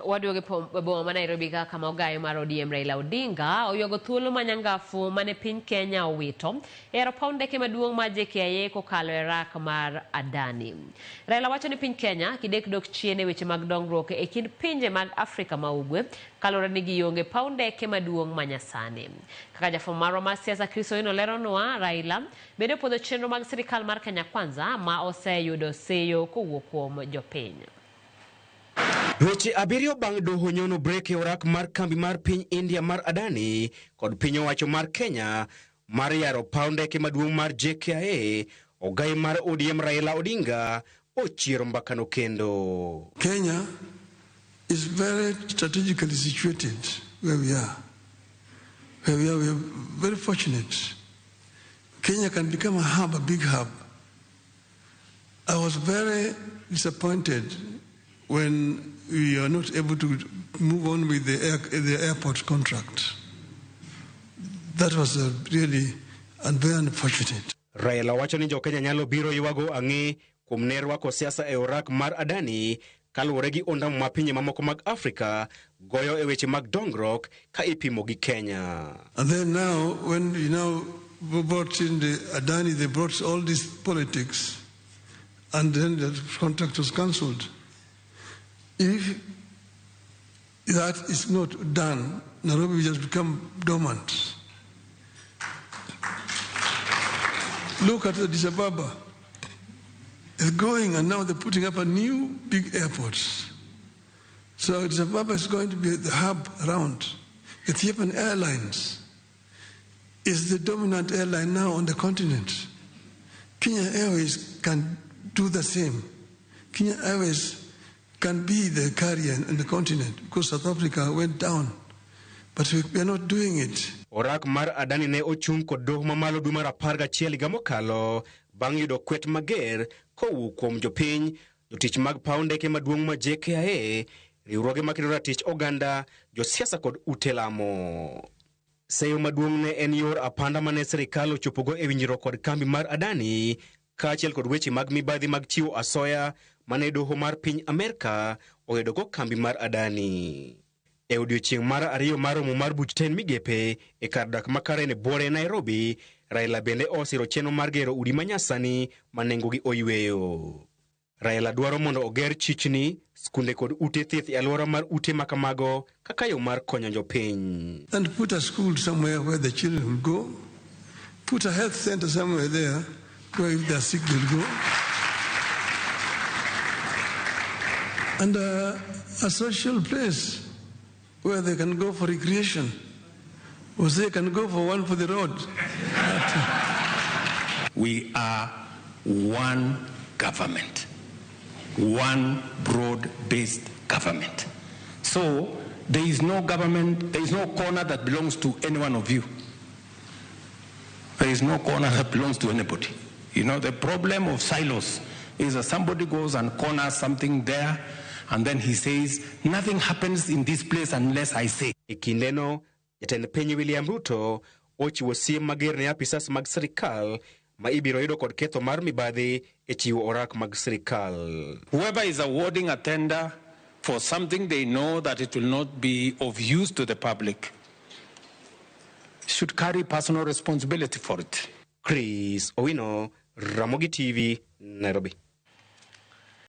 Waduogo e boma ma Nairobi ka kama ogayo mar ODM Raila Odinga oywago thuolo ma nyangafu mane piny Kenya owito e yaro paw ndeke maduong' mar JKIA kokalo e rak mar Adani. Raila wacho ni piny Kenya kidek dok chien e weche mag dongruok e kind pinje mag Afrika ma Ugwe kaluwore ni gionge paw ndeke maduong' ma nyasani. Kaka jafwambo marwa mar siasa Chris Owino leronwa, Raila bende opuodho chenro mag sirikal mar Kenya Kwanza ma oseyudo seyo kowuok kuom jopiny. Dweche 7 bang' doho nyono brek e orak mar kambi mar piny India mar Adani kod piny owacho mar Kenya mar yaro paw ndeke maduong' mar JKIA, ogai mar ODM Raila Odinga ochiero mbakano kendo. Kenya is very strategically situated where we are. Where we are, we are very fortunate. Kenya can become a hub, a big hub. I was very disappointed when we are not able to move on with the airport contract. That was really and very unfortunate. Raila wacho ni jo-Kenya nyalo biro ywago ang'e kuom ne rwako siasa e orak mar Adani kaluwore gi ondamo ma pinje mamoko mag Afrika goyo e weche mag dongruok ka ipimo gi Kenya. And then now, when you now brought in the Adani, they brought all these politics, and then the contract was cancelled. If that is not done, Nairobi will just become dormant. Look at Addis Ababa. It's growing, and now they're putting up a new big airport. So Addis Ababa is going to be the hub around. Ethiopian Airlines is the dominant airline now on the continent. Kenya Airways can do the same. Kenya Airways can be the carrier in the continent because South Africa went down. But we are not doing it. Orak mar Adani ne ochung' kod doho mamalo dwe mar 11 higa mokalo bang' yudo kwet mager kowuok kuom jopiny, jotich mag paw ndeke maduong' ma JKIA, riwruoge makedo ratich oganda, josiasa kod ute lamo. Seyo maduong' ne en yor apanda mane sirikal ochopogo e winjruok kod kambi mar Adani kaachiel kod weche mag mibadhi mag chiwo asoya mane doho mar piny Amerka oyudogo kambi mar Adani. E odiechieng' mar 2 mar romo mar buch ten migepe e kar dak ma Karen Buore Nairobi, Raila bende osiro chenro mar gero udi manyasani ma nengogi oyweyo. Raila dwaro mondo oger chichni, skunde kod ute thieth e alwora mar ute makamago kaka yo mar konyo jopiny. And put a school somewhere where the children will go. Put a health center somewhere there where if they are sick they'll go. And a social place where they can go for recreation. Or they can go for one for the road. We are one government, one broad-based government. So there is no government, there is no corner that belongs to any one of you. There is no corner that belongs to anybody. The problem of silos is that somebody goes and corners something there, and then he says, nothing happens in this place unless I say. E kindeno, jatend piny William Ruto ochiwo siem mager ne apisas mag sirikal ma ibiro yudo kod ketho mar mibadhi e chiwo orak mag sirikal. Whoever is awarding a tender for something they know that it will not be of use to the public should carry personal responsibility for it. Chris Owino, Ramogi TV, Nairobi.